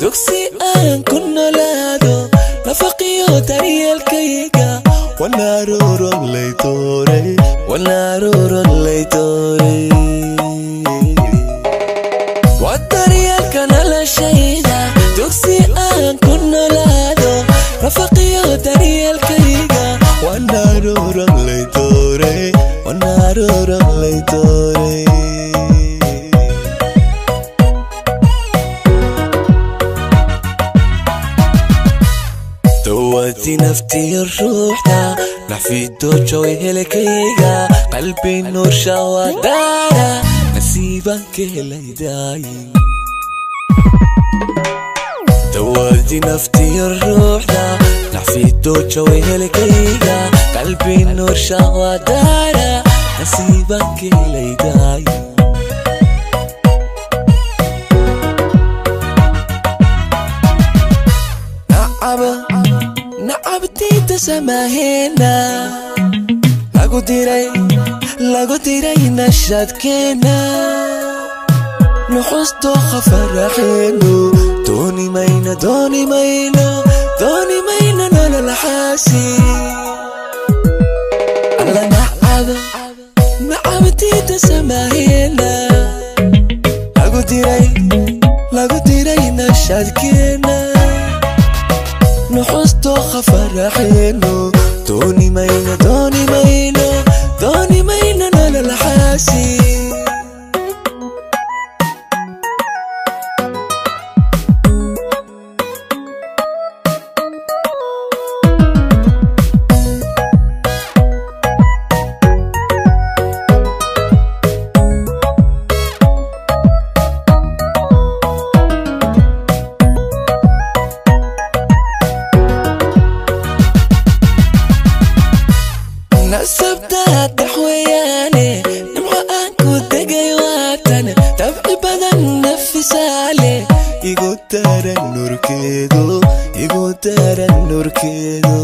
Dugsi aan ku noolaado, nafaqiyo daryeelkayga, waa daryeelka noloshayda. Dugsi aan ku noolaado, nafaqiyo daryeelkayga. Dawadi naftiyo ruuxda, naxfido joy helkayga, qalbi nuursha wadaara, nasiiban ka helaydaay. Dawadi naftiyo ruuxda, naxfido joy helkayga, qalbi nuursha wadaara, nasiiban ka helaydaay. Nacabtiita samaheena lagu diray nashadkeena, nuxusto khafaraxeenu, dooni mayno, dooni mayno, dooni mayno nolol xaasi. Alla nacab, nacabtiita samaheena lagu diray nashadkeena, nuxusto khafaraxeenu, dooni mayno, dooni mayno, dooni mayno nolol xaasi. Nasabtaa daxweyaane, nimco aan ku degay waatan, dabci badan nafisaale, igu daran nurkeedu, igu daran nurkeedu.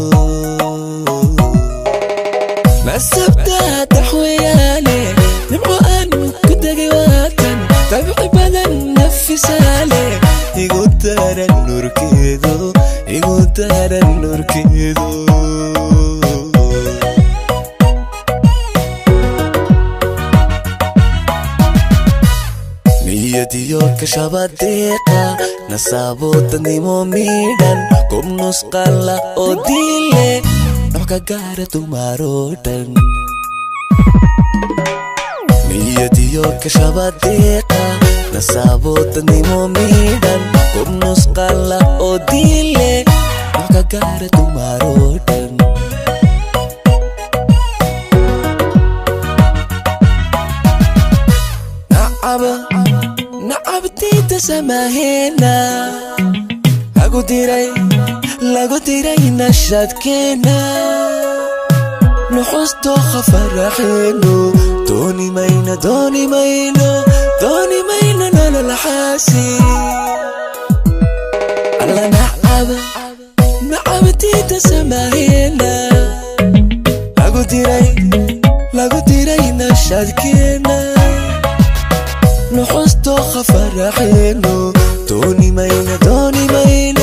Nasabtaa daxweyaane, nimco aan ku degay waatan, dabci badan nafisaale, igu daran nurkeedu, igu daran nurkeedu. Niyadiyo kashabadeeqa, nasaaboodadnimo miidhan, gob nusqalla oo diile, noxka gaara dumaroo dhan. Niyadiyo kashabadeeqa, nasaaboodadnimo miidhan, gob nusqalla oo diile, noxka gaara dumaroo dhan. Nacabtiita samaheena lagu diray nashadkeena, nuxusto khafaraxeenu, dooni mayno, dooni mayno, dooni mayno nolol xaasi. Alla nacab, nacabtiita samaheena lagu diray nashadkeena, nuxusto khafaraxeenu, dooni mayno, dooni mayno.